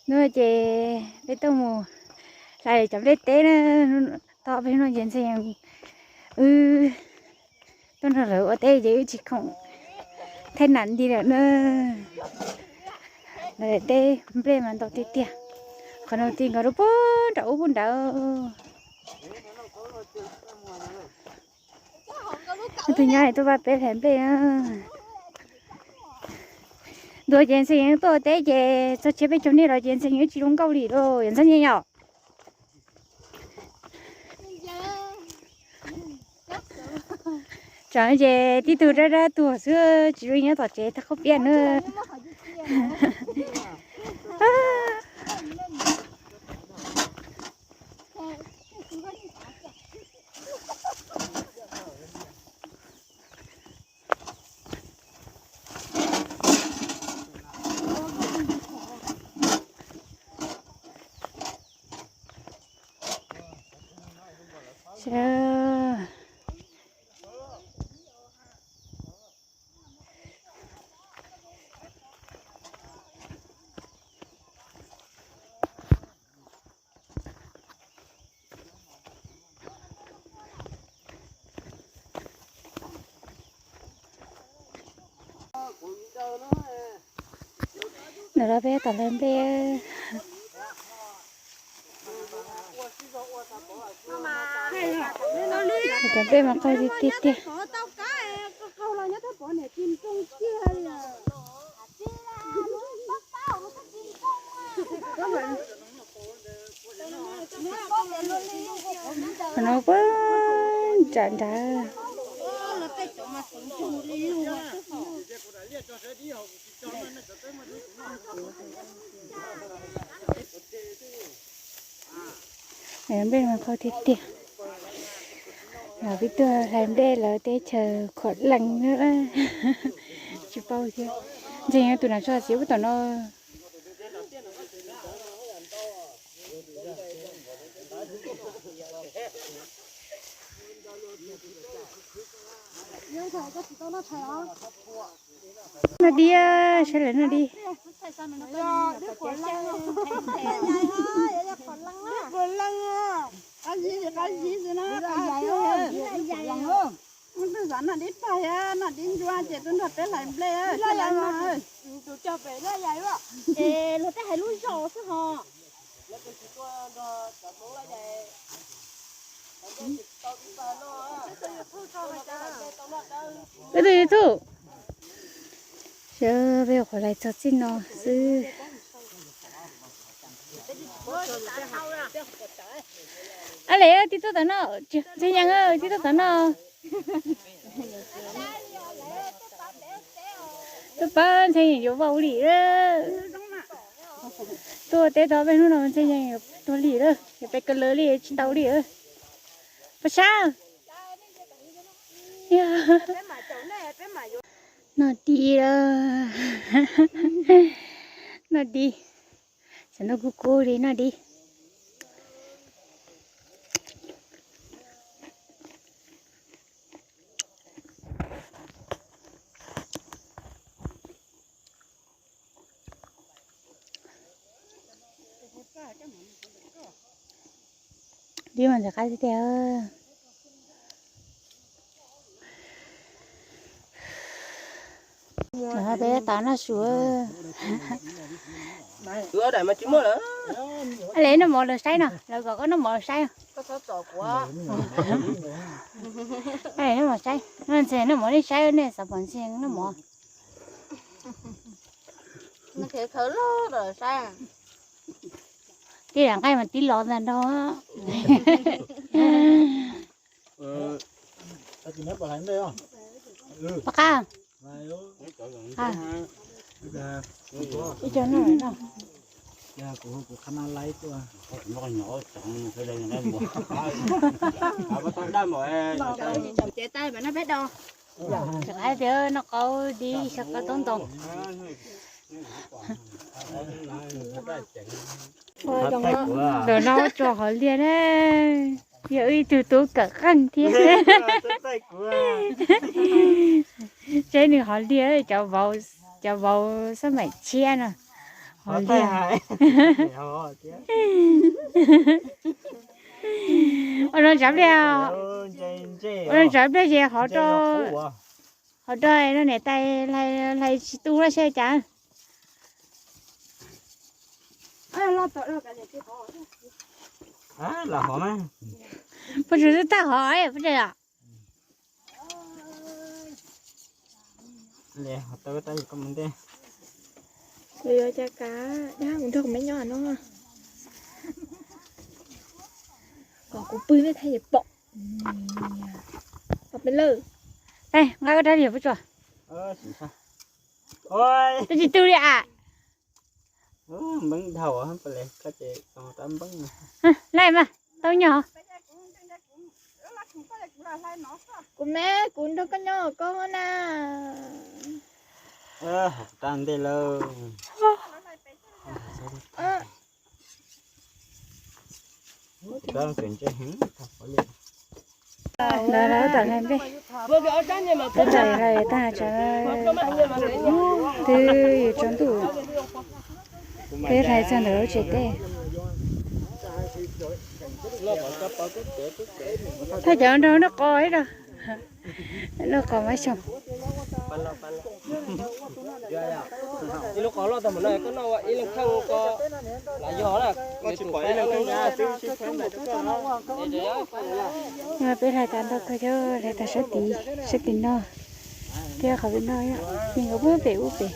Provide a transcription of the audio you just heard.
Hnub no ces peb tuaj mus hlais cov nplej teb na, tau peb hnub no ces Ntxhee Yees wb tuaj nrog lawv ua teb ces wb tsis khoom thaij nam nti lawm na. Lawv teb nplej mas ntau tiag tiag, qhov no ti nkaus rau puag nram ub puag nrad. Tus nyob tuaj pab peb hlais nplej na. Ntuas ces Ntxhee Yees tuaj ua teb ces txog tsiab peb caug niaj los ces Ntxhee Yees tsis zoo nkauj li lauj, yog Ntxhee Yees yom. Tsam ces tib tug dab dab tuag xwb tsis zoo nyob tom tsev thaj qaub piaj na. Ntawm no peb tom hlais nplej. Cov nplej mas qaug tiag tiag tiag. Qhov no puag nram nrad. Nplej mas qaug tiag tiag. Peb tuaj hlais nplej lawv teb chaws Khuam Lees na. Tsis paub thiab. Ntseeg tus nas tso xiv ub tom no. Noj dib, saib lawv noj dib. Noj dib pag thiab noj dib ncua ces tuaj nrog peb hlais nplej. Luag tej hais lub zos xwb ho. Wb twb YouTube. Sawv peb qhuav hlais txog txij no xwb. Ab le, tib tug tom no, Ntxhee Yees tib tug tom no. Tuaj pab Ntxhee Yees yuav vau li. Tuaj teb tau peb hnub no Ntxhee Yees yuav tuag li lawm, yuav pem kaw lawv li tsis tau li. Pab sab. Noj dib, noj dib. Xav noj kub kub li noj dib. Dib mas ntxim qab tiag tiag. Peb tau noj su. Le noj mov lawv saib no, lawv kom koj noj mov lawv saib. Le noj mov saib, noj ntxhee noj mov nej saib, nej xav pom ntxhee noj mov. Tib lam nqaij mas tib los ntag nrog. Pab qab. Ib co no no. Ces tais mas no peb do. Rov qab tias noj qaub dib sab qab toob ntoo. Ntawm no ua tso hauv liaj na, yog wb ib tug tub kawm qeej thiab. Seb nws hauv liaj, cov vauv xab maim tshiab no. Ua no tsam pliag, ua no tsam pliag ces hov rau, hov rau no niam tais hlais tsis tu lawm seb cas. Puas tsuas tag hov puas tsuas yom? Kuv yuav cov kav dab kuv nrog kuv me nyob no. Kom kuv pw nej thiaj yuav pom. Pom peb lawm. Nqa ua rau yog puas tsuas. Twb tsis tu li a. Npeeb dhau, koj ces tau rab npeeb. Laij mas tau nyob. Kuv me, kuv nrog koj nyob koj na. Hauv tag ntej lawm. Lawv lawv tom ntej, lawv tom ntej tag tsav, twb yuav tsaus ntuj, peb hlais txog ntawm lub tsev teb. Thaj cov nrog noj qos ib rau, noj qos mas xyoo. Peb hlais tas ntau kawg, hlais tas sab tid, sab tim no, thiab qhov pem no, ces nkawd pub pem ub pem.